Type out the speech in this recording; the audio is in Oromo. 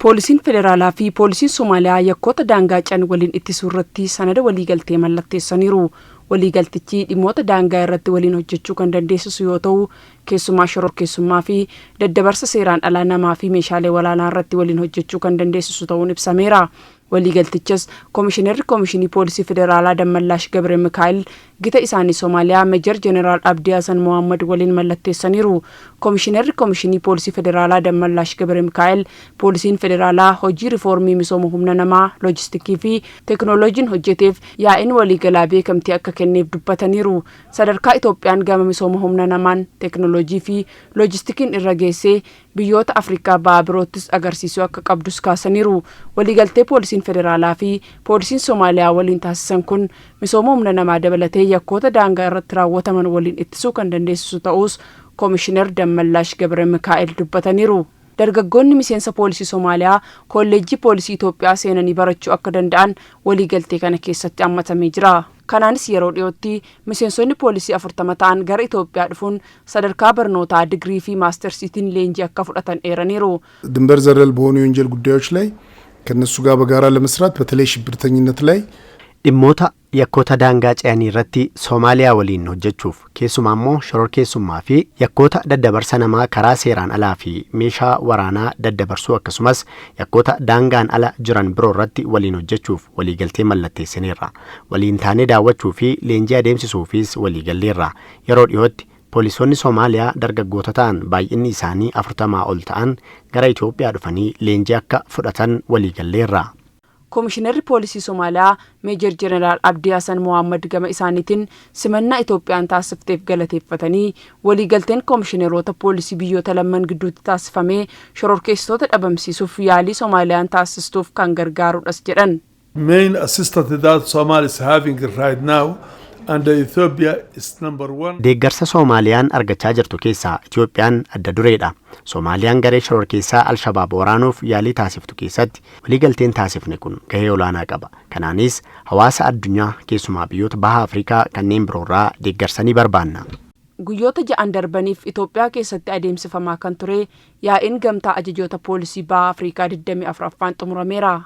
Poolisiin federaalaa fi poolisiin Somaaliyaa yakkoota daangaa ce'an waliin ittisuu irratti sanada waliigaltee mallatteessaniiru. Waliigaltichi dhimmoota daangaa irratti waliin hojjechuu kan dandeessisu yoo ta'u, keessumaa shororkeessummaa fi daddabarsa seeraan alaa namaa fi meeshaalee waraanaa irratti waliin hojjechuu kan dandeessisu ta'uun ibsameera. Waliigaltichas Koomishinarri Koomishinii Poolisii Federaalaa Dammallaash Gabre Mikaa'el gita isaanii Somaaliyaa Meejar Jeneraal Abdii Hasan Mohammad waliin mallatteessaniiru. Koomishinarri Koomishinii Poolisii Federaalaa Dammallaash Gabre Mikaa'el poolisiin federaalaa hojii riifoormii misooma humna namaa, loojistikii fi teekinooloojiin hojjeteef yaa'iin waliigalaa beekamtii akka kenneef dubbataniiru. Sadarkaa Itoophiyaan gama misooma humna namaan, teekinooloojii fi loojistikiin irra geessee biyyoota Afrikaa bahaa biroottis agarsiisuu akka qabdus kaasaniiru. Waliigaltee poolisiin federaalaa fi poolisiin Somaaliyaa waliin taasisan kun misooma humna namaa dabalatee yakkoota daangaa irratti raawwataman waliin ittisuu kan dandeessisu ta'us Koomishinar Dammallaash Gabre Mikaa'el dubbataniiru. Dargaggoonni miseensa poolisii Somaaliyaa kolleejjii poolisii Itoophiyaa seenanii barachuu akka danda'an waliigaltee kana keessatti hammatamee jira. Kanaanis yeroo dhiyootti miseensonni poolisii 40 ta'an gara Itoophiyaa dhufuun sadarkaa barnootaa digirii fi maastarsiitiin leenjii akka fudhatan eeraniiru. ድንበር ዘለል በሆኑ የወንጀል ጉዳዮች ላይ ከእነሱ ጋር በጋራ ለመስራት በተለይ ሽብርተኝነት ላይ Dhimmoota yakkoota daangaa ce'anii irratti Soomaaliyaa waliin hojjechuuf, keessumaa immoo shororkeessummaa fi yakkoota daddabarsa namaa karaa seeraan alaa fi meeshaa waraanaa daddabarsuu, akkasumas yakkoota daangaan ala jiran biroo irratti waliin hojjechuuf waliigaltee mallatteessineerra. Waliin taanee daawwachuu fi leenjii adeemsisuufis waliigalleerra. Yeroo dhiyootti poolisoonni Soomaaliyaa dargaggoota ta'an baay'inni isaanii 40 ol ta'an gara Itoophiyaa dhufanii leenjii akka fudhatan waliigalleerra. Koomishinarri Poolisii Somaaliyaa Meejar Jeneraal Abdii Hasan Mohammad gama isaaniitiin simannaa Itoophiyaan taasifteef galateeffatanii, waliigalteen koomishineroota poolisii biyyoota lamman gidduutti taasifamee shororkeessitoota dhabamsiisuuf yaalii Somaaliyaan taasistuuf kan gargaarudhas jedhan. Main assistance that Somalia is having right now, and Ethiopia is number one. Deeggarsa Soomaaliyaan argachaa jirtu keessaa Itoophiyaan adda dureedha. Soomaaliyaan garee shororkeessaa Alshabaab waraanuuf yaalii taasiftu keessatti waliigalteen taasifne kun gahee olaanaa qaba. Kanaanis hawaasa addunyaa, keessumaa biyyoota baha Afrikaa kanneen biroorraa deeggarsa ni barbaanna. Guyyoota 6n darbaniif Itoophiyaa keessatti adeemsifamaa kan ture yaa'iin gamtaa ajajoota poolisii baha Afrikaa 24ffaan xumurameera.